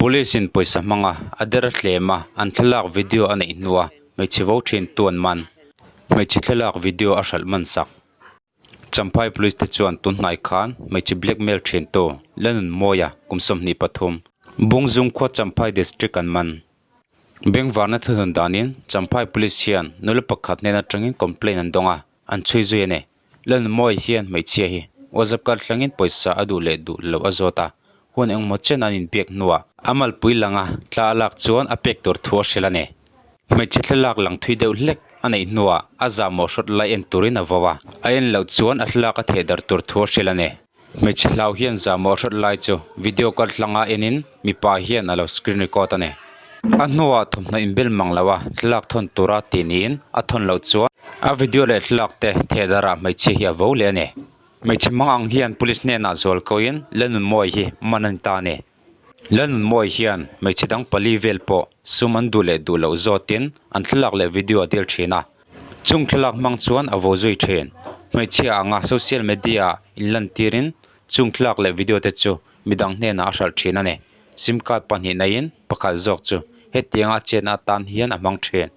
Police in pawisa hmanga a der hlem a, an thlalak video a neih hnua hmeichhe vo thin tu an man. Hmeichhe thlalak video a hralh man sak. Champhai Police te chuan tunhnai khan hmeichhe blackmail thin tu Lanunmawia kum 23, Bungzung khua Champhai District an man. Bengvarna thuhnun danin Champhai Police hian nula pakhat hnen atangin complaint an dawng a, an chhui zui a ni. Lalnumawii hian hmeichhia hi WhatsApp kal thlangin pawisa a duh leh duh loh a zawt a, hun engmaw chen an inbiak hnuah a malpui langa tla a lak chuan a pek tur thu a hrilh a ni. Hmeichhe thlalak lang thui deuh hlek a neih hnuah a zahmawh hrawt lai en turin a vo a, a en loh chuan a thlalak a theh darh tur thu a hrilh a ni. Hmeichhe hlau hian zahmawh hrawt lai chu video kal thlanga enin mipa hian a lo screen record a ni. A hnuah thawmhnaw inbel mang lo a thlalak thawn tura tih niin a thawn loh chuan a video leh thlalak te theh darah hmeichhia hi a vo leh a ni. Hmeichhe mang ang hian police hnenah zual koin Lalnunmawii hi man a ni ta a ni. Lalnunmawii hian hmeichhe dang pali vel pawh sum an duh leh duh loh zawtin an thlalak leh video a dil thin a. Chung thlalak hmang chuan a vo zui thin. Hmeichhia anga social media ah inlantirin chung thlalak leh video te chu midang hnenah a hralh thin a ni. Sim card pahnih naiin pakhat zawk chu hetianga a chetna atan hian a hmang thin.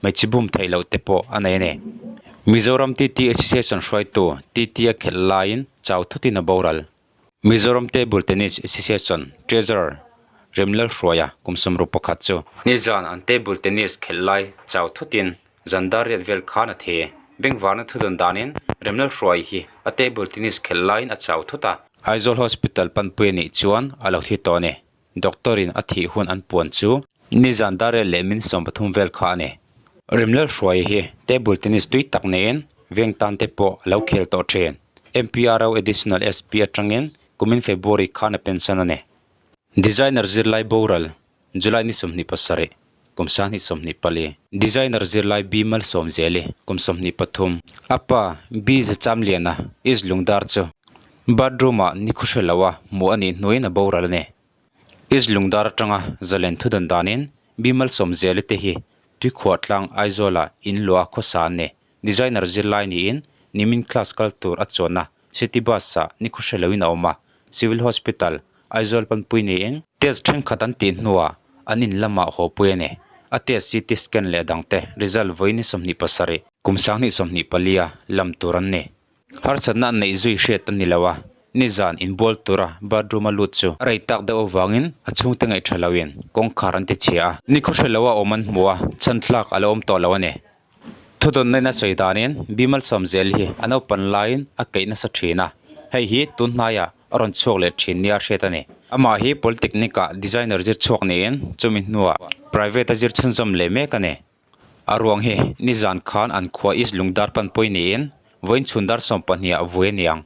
Hmeichhe bum theih loh te pawh a nei a ni. Mizoram TT Association hruaitu TT a khelh laiin chau thutin a boral. Mizoram Table Tennis Association Treasurer Remlalhruaia kum 61 chu. Nizan an table tennis khelh lai chau thutin zan dar riat vel khan a thi. Bengvarna thudawn danin Remlalhruai hi a table tennis khelh laiin a chau thut a. Aizawl Hospital panpui a nih chuan a lo thi tawh a ni. Doctor in a thih hun an puan chu nizan dar riat leh min 13 vel kha a ni. Remlalhruai hi table tennis tui tak neiin veng tan te pawh a lo khel tawh thin. MPRO Additional SP atangin kumin February khan a pension a ni. Designer zirlai boral, July ni 27, kum 2024. Designer zirlai B Malsawmzeli, kum 23. A pa B Zachamliana, East Lungdar chu bathroom-ah ni khuhre loa hmuh a nih hnuin a boral a ni. East Lungdar atanga zalen thudawn danin B Malsawmzeli te hi Tuikhuahtlang Aizawlah in luah khawsa an ni. Designer zirlai niin nimin class kal tur a chuanna city bus ah ni khaw hre loin a awm a, Civil Hospital, Aizawl panpui niin test thenkhat an tih hnuah an in lamah haw pui a ni. A test CT scan leh dangte result vawi ni 27, kum 2024 a lam tur an ni. Harsatna an neih zui hriat a ni lo a, nizan inbual tura bathroom a lut chu a rei tak deuh avangin a chhungte ngaih tha loin kawngkhar an ti chhia a, ni khaw hre loa awm an hmu a, chhan tlak a la awm tawh lo a ni. Thudawnna in a sawi danin Bimal Sawmzel hi a naupan laiin a keih nasa thin a, hei hi tun hnaiah a rawn chhuak leh thin nia hriat a ni. Amah hi Polytechnic ah designer zir chhuak niin chumi hnuah private a zir chhunzawm leh mek a ni. A ruang hi nizan khan an khua East Lungdar panpui niin vawiin chhun dar 12 ah vui a ni ang.